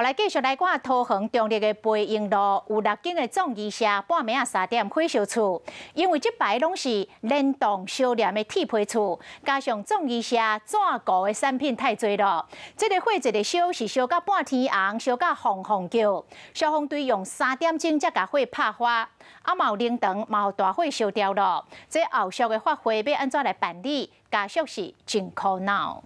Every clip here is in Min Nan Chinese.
來繼續來看桃園中壢的培英路有六間的葬儀社，半暝仔3點火燒厝，因為這擺攏是連棟相連的鐵皮厝，加上葬儀社紙糊的產品太濟咯，這个火一个燒是燒甲半天紅，燒甲轟轟叫，消防隊用3點鐘才共火拍花，啊嘛有靈堂嘛予大火燒掉咯，這後續的法會欲按怎來辦理，家屬是真苦惱。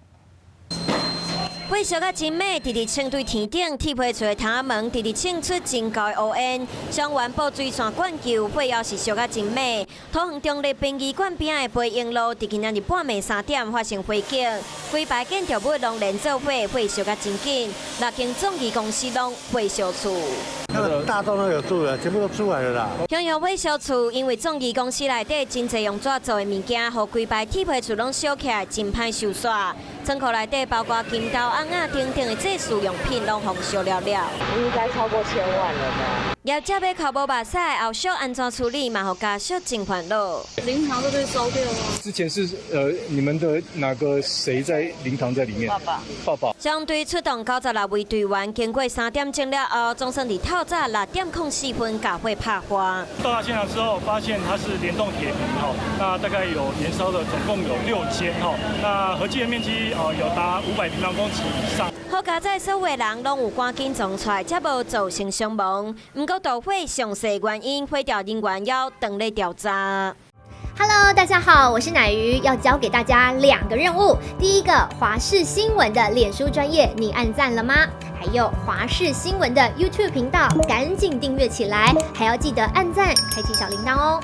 火燒甲真猛，直直衝對天頂，鐵皮厝的窗仔門直直衝出真高的烏煙。消防員布水線灌救，火猶是燒甲真猛。桃園中壢殯儀館邊的培英路，佇今仔日半暝三點發生火警，規排建築物攏連做伙，火燒甲真緊，六間葬儀公司攏火燒厝。那個大棟都有住的，全部都出來了啦。雄雄火燒厝，因為葬儀公司內底真濟用紙做的物件，予規排鐵皮厝攏燒起來，真歹收煞。倉庫內底包括金刀、甕仔等等的祭祀用品，攏予燒了了。應該超過千萬了吧？業者欲哭無目屎，後續按怎處理嘛，予家屬真煩惱。靈堂都被燒掉嗎？之前是你們的哪個誰在靈堂在裡面？爸爸。爸爸。消防隊出動96位隊員，經過3點鐘了後，總算佇透早6點04分共火拍花。到達現場之後，發現它是連棟鐵皮哈，那大概有燃燒的總共有6間哈，那合計的面積哦有達500平方公尺以上。好佳哉，所有人攏有趕緊衝出來，才無造成傷亡。毋過導火詳細原因，火調人員猶當咧調查。 Hello，大家好，我是乃瑜，要交給大家兩個任務。第一個，華視新聞的臉書專頁，你按讚了嗎？還有華視新聞的 YouTube 頻道，趕緊訂閱起來，還要記得按讚，開啟小鈴鐺哦。